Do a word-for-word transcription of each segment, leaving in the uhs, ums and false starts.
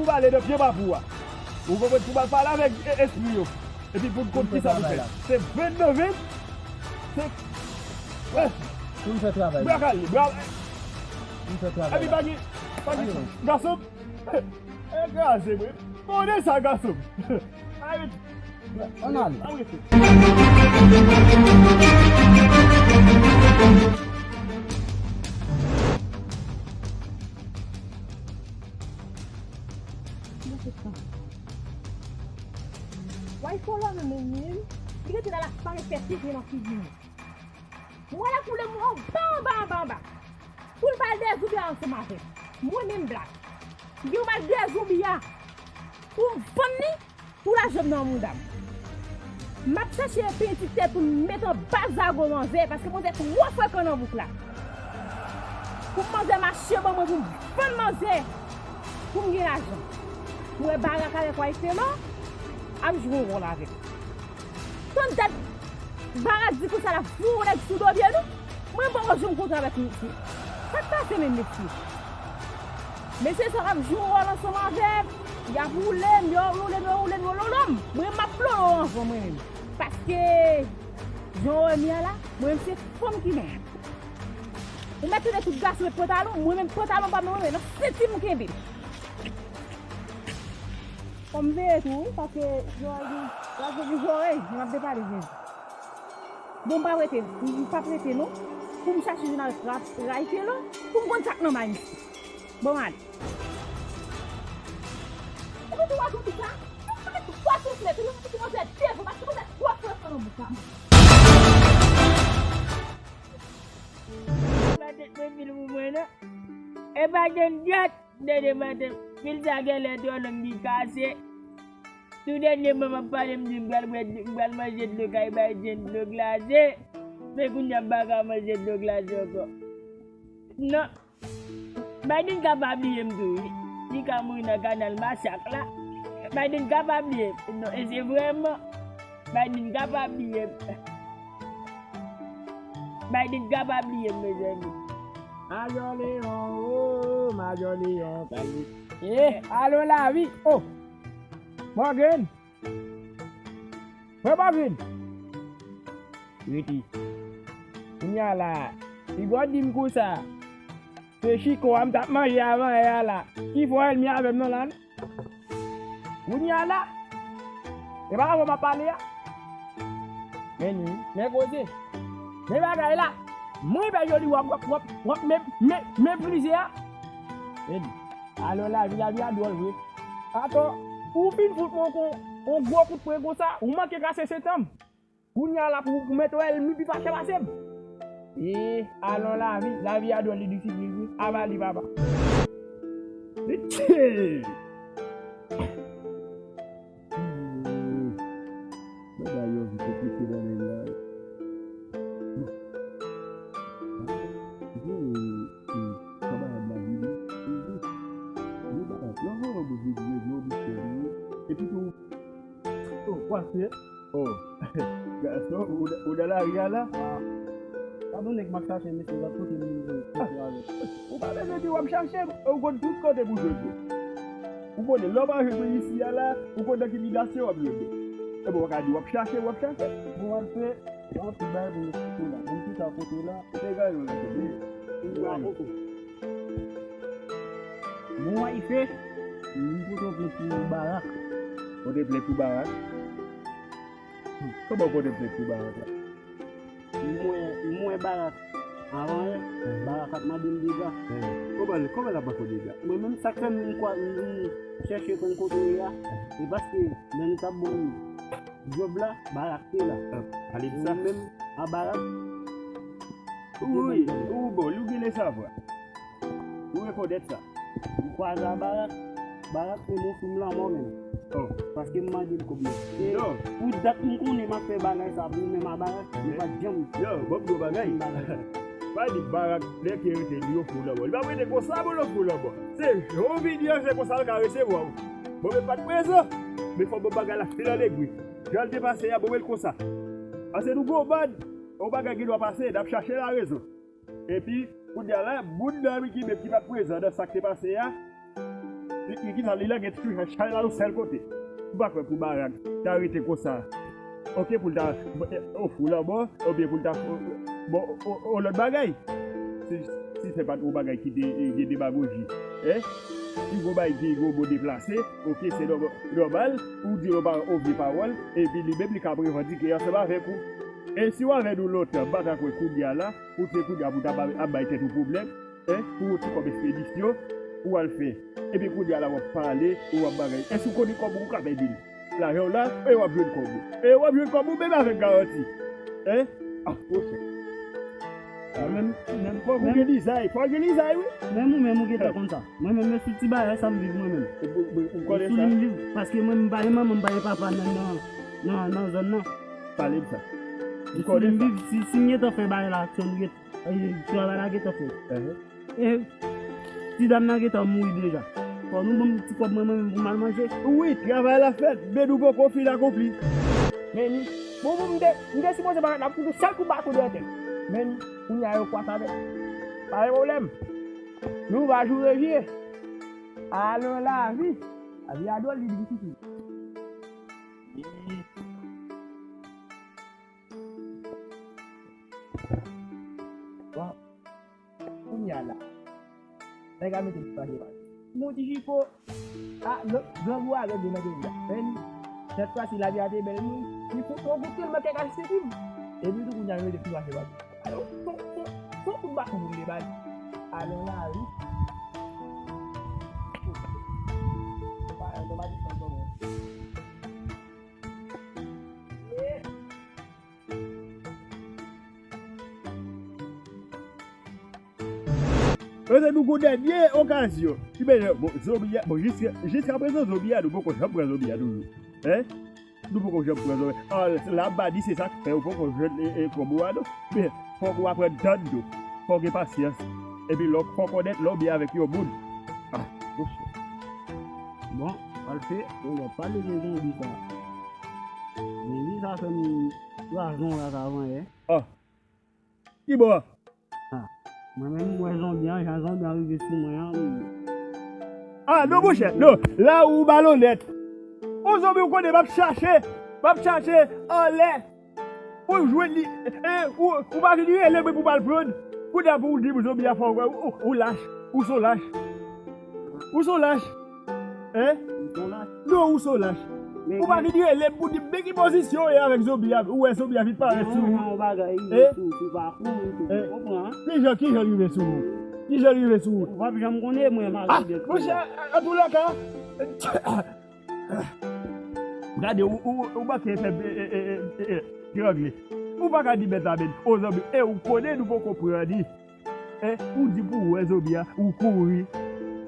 Pale nan pye papou a. Ou konprann, pou m al pale avèk e- espri yo. Epi pou n konn kisa pou fè. Se vennde vennsenk. Eh, Pou m fè travay. Bra kale, bra. Pou m fè travay. Epi pa gen, pa gen gason. Ekraze mwen. Konnen sa gason. Ay, ann ale. Arete. Wayfo la menm menm, li rete la, l ap parèt fè figil nan figi m. Mwen la koule mwen anba, anba, anba, anba. Pou l ba l de zoubi a ansanm avè m. Mwen menm Black. Gen yon ba l de zoubi a. Pou m vann li, pou lajan m nan mouda m. M ap chache penti tèt pou m met anba zago manzè, paske manzè twò frekan nan bouk la. Pou manzè mache ban mwen pou m vann manzè, pou m gen lajan. M wè Barak avèk Wayfelo ap jwe yon wòl avè m. Tann dat Barak di konsa l ap voye yon nèg sou do pye nou. Mwen poko janm kontre avèk mesye. Sa k pase menm mesye? Mesye sa k ap jwe wòl ansanm avè m, y ap woule m, yo woule m, yo woule m, yo lolo m. Mwen m ap lolo anvan mwen menm. Paske jan w wè m ye a la, mwen menm se fanm ki mèt. Ou mèt tande tout gason met pantalon, mwen menm pantalon pa m nan mwen, nan senti m kenbe l. Fò m veye tou, wi, paske zòrèy gen, lajè gen zòrèy, m ap depale jezi. Bon, m pa rete, m pa rete non. Pou m chache jwenn avèk Wayfelo, pou m konn sa k nan may misye. Bon, m ale. Epi tou w ap di sa, ou mèt twa souflèt, ou mèt kòmanse devan, paske ou mèt twò frekan nan bouk la. Maten mwen vin pou mwen non. E pa gen dyòt. Tande maten, fil sa genlè twò long li kase. Tou dènyèman m ap pale m di m pral bwè dlo, m pral manje dlo kay bay Jane dlo glase. Men kounye a m pa ka manje dlo glase ankò. Non. Biden ka pa bliye m tou wi. Li ka mouri nan kanal masak la. Biden ka pa bliye m. Non, e se vrèman. Biden ka pa bliye m. Biden ka pa bliye m, mezanmi. Majò Leyon, o, Majò Leyon, kay. Eh, alo lavi, o. Morgan. Mwen Morgan. Rete. Kounye a la, Igò di m konsa. Se chiko a m t ap manje avan yè a la. Ki fò ènmi avè m nan la, non? Kounye a la, e pa avè w m ap pale a? Men ni, men koze. Men bagay la, mwen pè jodi w ap, w ap, w ap, w ap men, men, men plize a. Men ni, alò lavi, lavi a dwòl vre. Atò, ou fin fout mwen kon, on gwo kout pwen konsa, ou manke kase sentan m. Kounye a la pou, pou mèt wè ènmi pi fache pase m. E, alon lavi, lavi a dwòl li difisil wi. Avali papa. Etche! Bagay yo vin konplike nan men la. Bon. Bon, e, e, kanmarad la vini. E, e, e, bagay. Lè w voye yon bout videyo, di w oblije wi. Epi tou, oh, kwase. Oh. Gason, ou, ou nan lari a la? Ah. Pa gen nèg m ap chache, mesye, lòt kote m vin kote avèk. Ou pa bezwen di w ap chache m, ou konn tout kote pou jwenn mwen. Ou konnen, lè w pa jwenn mwen isi a la, ou konn nan ki milyasyon w ap jwenn mwen. Ebyen, w ka di w ap chache, w ap chache. Bon, w ap fè, w ap fè bagay pou nou kote la. Bon, ki sa kote la? Ou te gade w la, kote. Ou gade. Bon, w ap fè, m pote yon plent pou Barak. Pote plent pou Barak? Kòman w pote plent pou Barak la? M wè, m wè Barak avan yè, Barak ap mande m dega. Kòman, kòman l ap ba w dega? Mwen menm, sa k fè m vin kwa, m vin chèche konn kote w ye a, e paske lè nou t ap ban m djòb la, Barak te la. Pale de sa. Mwen menm a Barak. Wi, ou bon, ou gen lesavwa. Ou rekonèt sa. M kwaze a Barak. Barak se yon fim lanmò menm. Oh. Paske m mande l kòb mwen. E pou dat m konnen m ap fè bagay sa pou menm a Barak, li pa t janm. Yo, bon, gwo bagay. Pa di Barak, nèg ki rete li yon fou lanmò. Li pa rete konsa, bon, yon fou lanmò. Se yon videyo, se konsa l ka resevwa w. Bon, men pa t prezan. Men fò bon bagay la fil an legri. Jan l te pase a, bon, men l konsa. Ase nou gwo bad, yon bagay gen dwa pase, n ap chache larezon. Epi, kounye a la, moun nan Ricky Babe ki pa t prezan nan sa k te pase a, Li, li ki sa, li lage tout chay la yon sèl kote. Ou pa kwè pou Barak ta rete konsa? Oke, pou l ta ofri w lanmò, oubyen pou l ta bon, yon lòt bagay. Si, si se pa t yon bagay ki de, de demagoji, en? Si gon bagay ki gon mo deplase, oke, se nòmal, ou di yon pa, yon vye pawòl, epi li menm li ka ap revandike ansanm avèk ou. E si w avè nou lontan, m pa ta kwè kounye a la, ou te kounye a pou w ta ap bay tèt ou pwoblèm, en, pou yon ti kòb ekspedisyon, ou al fè. Epi kounye a la w ap pale, ou ap bagay. Èske w konnen kòman ou ka pèdi l? Lajan w la, e w ap jwenn kòb ou. E w ap jwenn kòb ou menm avèk garanti. En? Ah, monchè. Mwen menm, menm, fòk ou gen lizay, fòk ou gen lizay, wi. Menm ou menm ou gentan konn sa. Mwen menm, men sou ti bagay sa m viv mwen menm. Ou, ou, ou konnen sa? Sou li m viv, paske mwen m pa gen manman, m pa gen papa nan, nan, nan, nan zòn nan. Pale m sa. Ou konnen sa? Si, si m gentan fè bagay la, aksyon m gentan Travay la gentan fèt. E ti dam nan gentan mouri deja. Fò nou ban m ti kòb mwen, mwen menm pou m al manje. Wi, travay la fèt, men nou poko fin akonpli. Men ni, bon, bon, m te, m te sipoze pa t ap fout yon sèl kout baton dèyè tèt. Men ni, kounye a yo kwat avè l. Pa gen pwoblèm. Nou va joure vye. Alò lavi. Lavi a dwòl, li difisil. Bon, kounye a la, nèg la mete l sou page pa l. Mon ti Chifo, a, grangou a règle nan peyi a. Men li, sèt fwa si lavi a te bèl, li, li fout yon kout telman kèk al sezi m. Epi tou kounye a yo mete l sou page pa l. Alò, fon, fon, fon kout baton pou l te ba li. Alò lavi. Pa, pa, pa, pa, pa, pa, pa. Mezanmi, nou gon dènye okazyon. Ki bezwen, bon, zonbi a, bon, jiska, jiska prezan, zonbi a, nou poko janm pran zonbi a toujou. En? Nou poko janm pran zonbi a. Ah, la, m pa di se sa k fè ou poko jwenn, e, e, kòb ou a, non. Men, fòk ou aprann tann yo. Fòk gen pasyans. Epi lè w, fòk ou nèt lè w byen avèk yon moun. Ah, monchè. Bon, Alfe, ou wè pale de zonbi sa. Zonbi sa fè m kraze yon rat avan yè. Ah. Ki bò? Ah. Mwen menm, m wè zonbi an, jan zonbi an rive sou mwen an, m Ah, non, monchè, non. La ou malonèt. Yon zonbi ou konnen m ap chache, m ap chache anlè. Ou jwenn li, e, ou, ou pa vin rele mwen pou m al pran. Kounye a pou ou di m zonbi a fè w, ou, ou, ou lach, ou se yon lach. Ou se yon lach. En? Ou se yon lach. Non, ou se yon lach. Ou pa vin rele m pou di m men ki pozisyon w ye avèk zonbi a. Ou wè zonbi a vin parèt sou ou. Yon bagay rive sou ou, ou pa kouri, ou konprann? Ki jan, ki jan l rive sou ou? Ki jan l rive sou ou? Ou p ap janm konnen mwen malonèt. Ah, monchè, antoulèka, Gade, ou, ou, ou manke fè, e, e, trangle. Ou pa ka di bèt la menm. O zanmi, e ou konnen nou poko pran li. E, ou di pou ou wè zonbi a, ou kouri.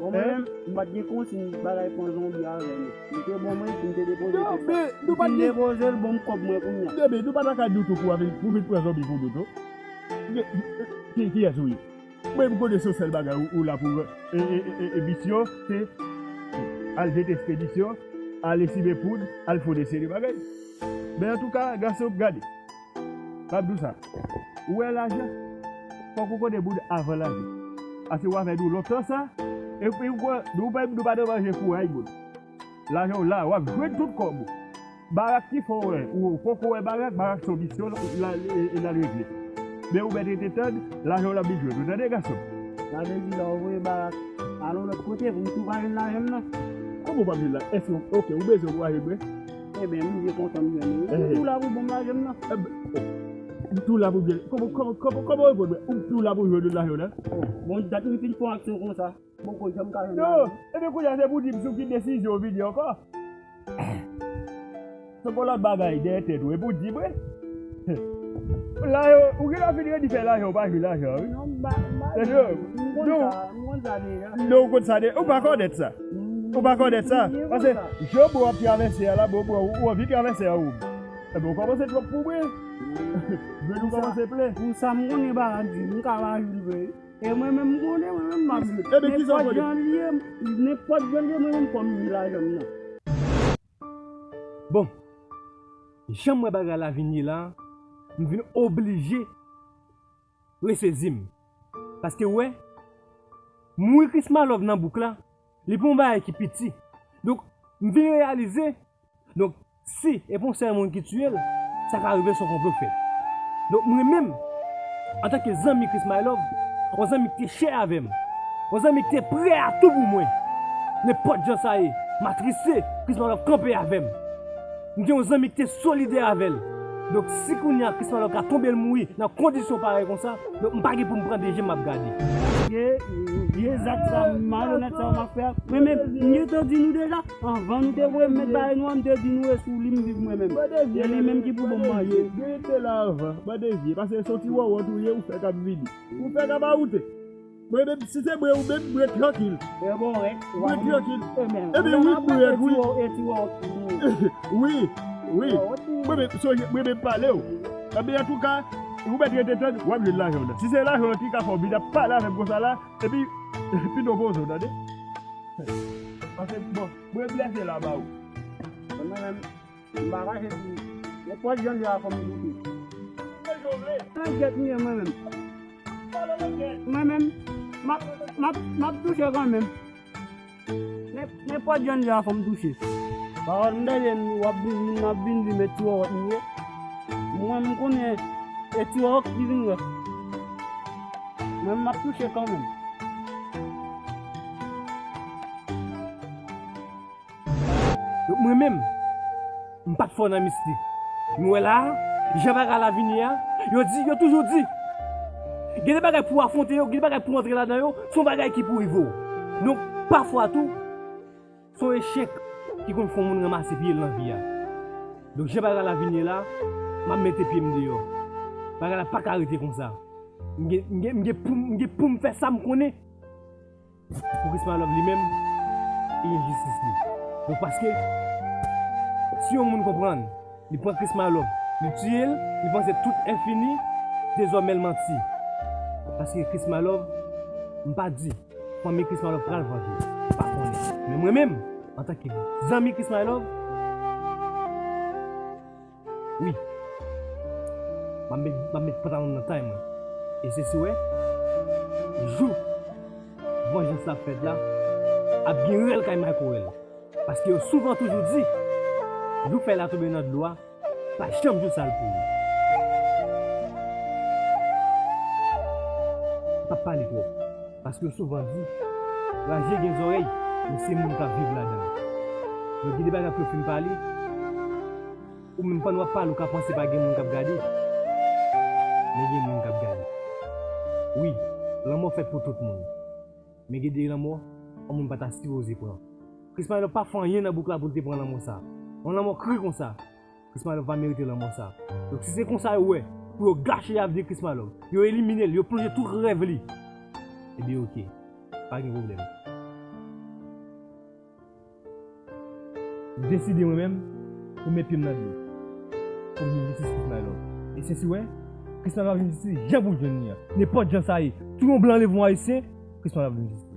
Bon, mwen menm, m pa t gen konsiy bagay pran zonbi avè m. M te bon mwen, m te depoze tout sa. M fin depoze l, bon, m kòb mwen kounye a. Non, men nou pa ta ka di w tou pou w vin, pou vin pran zonbi pou nou tou. Ki, ki, kiyès ou ye? Mwen, m konnen se yon sèl bagay ou, ou la pou, e, e, e, e, misyon, se al jete ekspedisyon, al esimen poud, al fè yon seri bagay. Men antouka, gason, gade. M ap di w sa. Ou wè lajan? Fòk ou konnen moun avan lajan. Paske w avè nou lontan sa, epi ou kwè, nou menm, nou pa nan manje kouray moun. Lajan w la, w ap jwenn tout kòb ou. Barak ki fè w wè, ou poko wè Barak, Barak se yon misyon l, l al, e, e, l al regle. Men ou mèt rete tann, lajan w la ap vin jwenn ou, tande gason m? Sa vle di lè w voye Barak al yon lòt kote pou m tou pa jwenn lajan m nan? Kòman w p ap jwenn la? Èske, oke, ou bezwen pou w achte bwè? Ebyen, m byen kontan m jwenn ou. Ou tou la pou ban m lajan m nan. Ebyen, oh, m tou la pou byen. Kòman, kòman, kòman, kòman w reponn mwen? Ou tou la pou jwenn lajan w nan? Oh, bon, dat m fin fè yon aksyon konsa. Poko janm ka jwenn lajan. Non, epi kounye a se pou di m sou ki desizyon w vini ankò. Se gon lòt bagay dèyè tèt ou, epi w di mwen. Lajan, ou gen lè w fin redi fè lajan, ou pa jwenn lajan, wi. Non, m pa, m pa, non, m konn sa, m konn sa deja. Non, ou konn sa deja, ou pa kònèt sa. Ou pa kònèt sa. Paske jan w ap travèse a la, bon, bon, ou anvi travèse a ou. Ebyen, ou kòmanse twòp pou mwen. Jwenn ou kòmanse plen. Pou sa, m konnen Barak di, m ka pa jwenn vre. E mwen menm m konnen, mwen menm m ap jwenn. Ebyen, kisa w konnen? Nenpòt jan l ye, nenpòt jan l ye, mwen menm fò m jwenn lajan m nan. Bon, jan m wè bagay la vin ye la, m vin oblije resezi m. Paske w wè, mouri Krismalòv nan bouk la, Li pa yon bagay ki piti. Donk, m vin reyalize, donk, si e pa yon sèl moun ki tiye l, sa ka rive se yon konplo k fèt. Donk, mwen menm, antanke zanmi Chris My Love, yon zanmi ki te chè avè m, yon zanmi ki te prè a tou pou mwen, nenpòt jan sa ye, m atriste, Chris My Love kanpe avè m. M gen yon zanmi ki te solidè avè l. Donk, si kounye a Chris My Love ka tonbe l mouri nan kondisyon parèy konsa, donk, m pa gen pou m pran de je m ap gade. Vye, vye zak sa, malonèt sa w ap fè a. Mwen menm, m gentan di nou deja, anvan nou te voye m met bagay nou an, m te di nou e sou li m viv mwen menm. E li menm ki pou ban m manje. Rete la anvan, bande vye, paske se yon ti wòwòt ou ye, ou fè k ap vini. Ou fè k ap awoute. Mwen menm, si se mwen ou menm, mwen trankil. E bon, wi. Mwen trankil. E men, epi ou wi, nan mwen wi. Wi, wi. Mwen menm, sonje, mwen menm pale w. Ebyen, antouka, ou mèt rete tann, w ap jwenn lajan w nan. Si se lajan w ki ka fè w vin ap pale avè m konsa la, epi, epi nou poze w, tande. Paske, bon, mwen blese la ba ou. Mwen menm, M pa kache di, nenpòt jan l ye a fò m doute. Nan gèt m ye mwen menm. Mwen menm, m ap, m ap, m ap touche kanmenm. Nen-, nenpòt jan l ye a fò m touche. Pawòl m tande w ap vin, moun ap vin di m e ti wòwòt m ye. Mwen m konnen e ti wòwòt ki vin wè. Mwen m ap touche kanmenm. Donk mwen menm, m pa t fò nan mistik. Nou wè la a, jan bagay la vin ye a, yo di, yo toujou di, gen de bagay pou w afwonte yo, gen de bagay pou w antre ladan yo, se yon bagay ki pou rive w. Donk, pafwa tou, se yon echèk ki konn fè yon moun ranmase pye l nan vi a. Donk, jan bagay la vin ye la, m ap mete pye m deyò. Bagay la pa ka rete konsa. M gen, m gen, m gen pou, m gen pou m fè sa m konnen. Pou Chris My Love li menm, li gen jistis li. Donk paske, si yon moun konprann, li pran Chris My Love, li tiye l, li panse tout enfini, dezòmè l manti. Paske Chris My Love, m pa di, fanmi Chris My Love pral vanje. M pa konnen. Men mwen menm, antanke zanmi Chris My Love, wi. M ap met, m ap met pantalon m nan tay mwen. E se si w wè, jou vanjans la ap fèt la, ap gen rèl kay Michael. Paske yo souvan toujou di, jou fèy la tonbe nan dlo a, pa janm jou sal pou ou. M p ap pale twòp. Paske yo souvan di, raje gen zòrèy, men se moun k ap viv ladan l. Donk, gen de bagay pou yo fin pale, ou menm pandan w ap pale, ou ka panse pa gen moun k ap gade, men gen moun k ap gade. Wi, lanmò fèt pou tout moun. Men gen de lanmò, yon moun pa ta sipoze pran. Chris My Love pa fè anyen nan bouk la pou l te pran lanmò sa. Yon lanmò kri konsa. Chris My Love pa merite lanmò sa. Donk si se konsa yo wè, pou yo gache avni Chris My Love, yo elimine l, yo plonje tout rèv li, ebyen oke, pa gen pwoblèm. M deside mwen menm pou met pye m nan dlo. Pou m jwenn jistis Chris My Love. E se si w wè, Chris My Love ap jwenn jistis jan pou l jwenn li an. Nenpòt jan sa ye, tou yon blan leve yon ayisyen, Chris My Love ap jwenn jistis.